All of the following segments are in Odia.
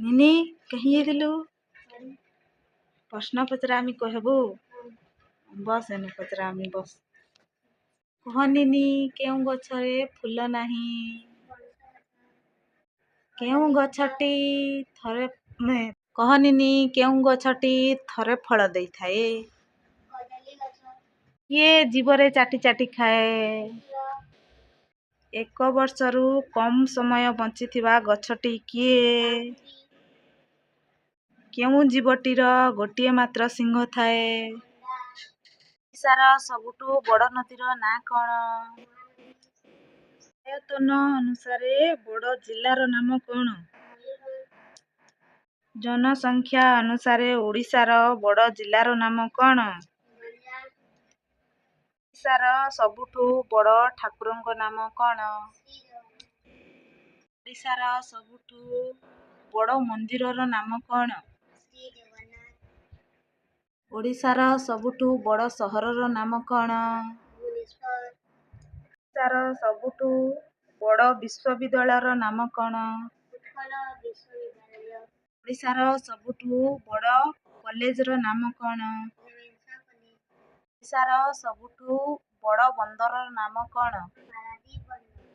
ନିନି, କାହିଁ ଯାଇଥିଲୁ? ପ୍ରଶ୍ନ ପଚରାମି କହିବୁ? ବସ୍ ଏନୁ, ପଚରାମି, ବସ୍। କହ ନିନି, କେଉଁ ଗଛରେ ଫୁଲ ନାହିଁ? କେଉଁ ଗଛଟି ଥରେ, କହ ନିନି, କେଉଁ ଗଛଟି ଥରେ ଫଳ ଦେଇଥାଏ? କଦଳୀ ଗଛ। କିଏ ଜିଭରେ ଚାଟି ଚାଟି ଖାଏ? କୁକୁର। ଏକ ବର୍ଷରୁ କମ୍ ସମୟ ବଞ୍ଚିଥିବା ଗଛଟି କିଏ? କାକୁଡ଼ି। କେଉଁ ଜୀବଟିର ଗୋଟିଏ ମାତ୍ର ଶିଙ୍ଗ ଥାଏ? ମଣ୍ତା। ଓଡ଼ିଶାର ସବୁଠୁ ବଡ଼ ନଦୀର ନାଁ କ'ଣ? ମହାନଦୀ। ଆୟତନ ଅନୁସାରେ ବଡ଼ ଜିଲ୍ଲାର ନାମ କ'ଣ? ମୟୂରଭଞ୍ଜ। ଜନସଂଖ୍ୟା ଅନୁସାରେ ଓଡ଼ିଶାର ବଡ଼ ଜିଲ୍ଲାର ନାମ କ'ଣ? ଗଞ୍ଜାମ। ଓଡ଼ିଶାର ସବୁଠୁ ବଡ଼ ଠାକୁରଙ୍କ ନାମ କ'ଣ? ଶ୍ରୀ ଜଗନ୍ନାଥ। ଓଡ଼ିଶାର ସବୁଠୁ ବଡ଼ ମନ୍ଦିରର ନାମ କ'ଣ? ଶ୍ରୀ ଜଗନ୍ନାଥ। ଓଡ଼ିଶାର ସବୁଠୁ ବଡ଼ ସହରର ନାମ କ'ଣ? ଭୁବନେଶ୍ୱର। ଓଡ଼ିଶାର ସବୁଠୁ ବଡ଼ ବିଶ୍ୱବିଦ୍ୟାଳୟର ନାମ କ'ଣ? ଉତ୍କଳ ବିଶ୍ୱବିଦ୍ୟାଳୟ। ଓଡ଼ିଶାର ସବୁଠୁ ବଡ଼ କଲେଜର ନାମ କ'ଣ? Ravenshaw college. ଓଡ଼ିଶାର ସବୁଠୁ ବଡ଼ ବନ୍ଦରର ନାମ କ'ଣ? ପାରାଦୀପ ବନ୍ଦର।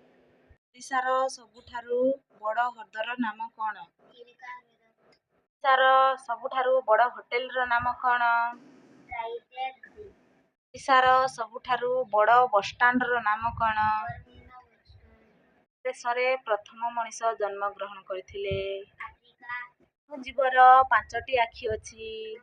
ଓଡ଼ିଶାର ସବୁଠାରୁ ବଡ଼ ହ୍ରଦର ନାମ କ'ଣ? ଚିଲିକା ହ୍ରଦ। ଓଡ଼ିଶାର ସବୁଠାରୁ ବଡ଼ ହୋଟେଲର ନାମ କ'ଣ? Trident green. ଓଡ଼ିଶାର ସବୁଠାରୁ ବଡ଼ ବସଷ୍ଟାଣ୍ଡର ନାମ କ'ଣ? ବରମୁଣ୍ଡା ବସଷ୍ଟାଣ୍ଡ। ଦେଶରେ ପ୍ରଥମ ମଣିଷ ଜନ୍ମଗ୍ରହଣ କରିଥିଲେ? ଆଫ୍ରିକା। କେଉଁ ଜୀବର ପାଞ୍ଚଟି ଆଖି ଅଛି?